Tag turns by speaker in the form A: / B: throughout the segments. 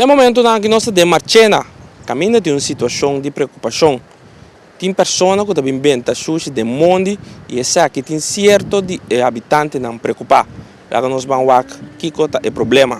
A: Na e momentonan aki nos ta den Marchena, kaminda tin un situashon di preokupashon. Tin persona ku ta bin benta shushi den mondi i esaki tin sierto di e habitantenan preokupá. Laga nos ban wak kiko ta e problema.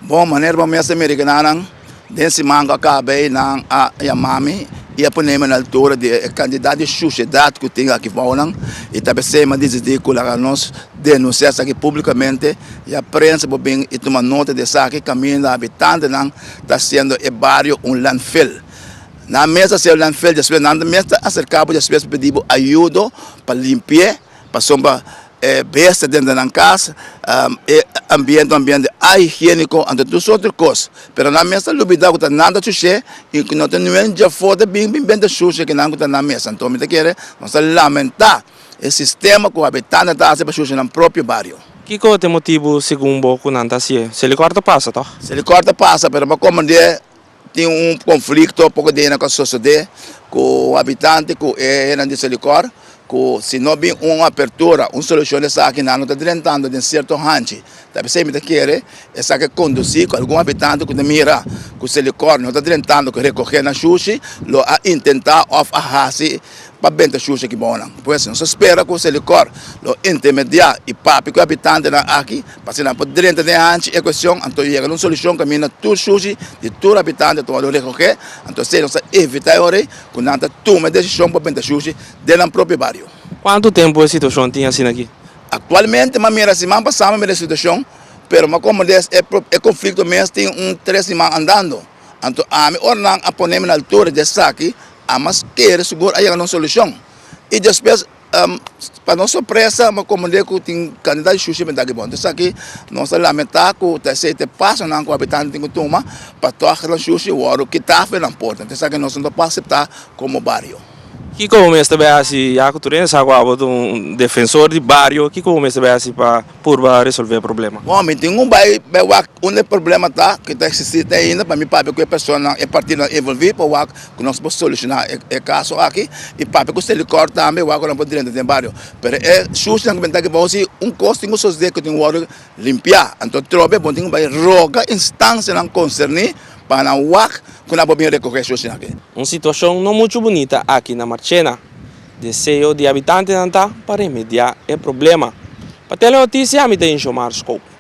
B: Bon, manera bo mes ta mira kinanan, den siman ku a kaba ei nan a yama mi i a pone mi na altura di e kantidat di shushedat ku tin aki bounan i ta p'esei mi a disidí ku laga nos denunsiá esaki públikamente i a prensa por bin i tuma nota di esaki kaminda habitantenan ta hasiendo e bario un landfill. Nan mes ta hasié un landfill despues nan mes ta aserká bo despues pa pidi bo ayudo pa limpi'é pasobra e bestia dentro nan cas, e ambiente un ambiente ahigienico, anto tur soort di cos, pero nan mes ta lubida cu ta nan ta chushé y cu no ta niun djafor ta bin bin benta shushe ki nan cu ta nan mes, anto mi ta kere nos ta lamenta e sistema cu habitante ta haci pa shushe nan propio bario.
A: Kiko ta e motibu segun bo cu nan ta hacié? Selikor ta pasa toch?
B: Selikor ta pasa, pero pa komprende tin un konflikto poko dena ku a sosodé ku un habitante ku e hendenan di Selikor ku si no bin un apertura, un solushon di esaki nan no ta drentando den sierto hanchi. Ta p'esei mi ta kere esaki a kondusí ku algun habitante ku ta mira ku Selikor no ta drentando ku rekohé nan shushi lo a intentá òf a hasi pa benta shushi aki bou nan. Pues nos ta spera ku Selikor lo intermediá i papia ku e habitantenan aki pa asina nan por drenta den hanchi e kuestion anto yega na un solushon kaminda tur shushi di tur habitante ta wòrdu rekohé anto esei nos ta evitá e ora ei ku nan ta tuma e desishon pa benta shushi den nan propio bario.
A: Kuantu tempu e situashon tin asina aki?
B: Aktualmente m'a mira siman pasá m'a mira e situashon pero m'a komprendé e konflikto mes tin un tres siman andando anto ami ora nan a pone mi na altura di esaki A mas kere sigur a yega na un solushon. I despues, pa nos sorpresa, bo komprendé ku tin kantidat di shushi benta aki bon. Esaki nos ta lamentá ku ta esei ta e pasonan ku habitantenan tin ku tuma pa tòg nan shushi wòrdu kitá for nan porta. Esaki nos no ta por aseptá komo bario.
A: Kiko bo mester bai hasi ya ku tur hende sa ku abo ta un defensor di bario? Kiko bo mester bai hasi pa purba resolve e problema?
B: Bon, mi tin un bai bai wak unda e problema ta ku ta eksistí te ainda pa mi papia ku e personanan, e partidonan envolví pa wak ku nos por solushoná e kaso aki i papia ku Selikor tambe wak ku nan por drenta den bario. Pero e shushinan ku mi ta aki bou si un kos tin ku sosodé ku tin ku wòrdu limpiá. Anto trobe bo tin ku bai roga instansianan konserní pa nan wak ku nan por bin rekohé shushinan aki.
A: Un situashon no muchu bunita aki na Marchena. Deseo di habitantenan ta pa remediá e problema. Pa Telenotisia mi ta Inshomar Scope.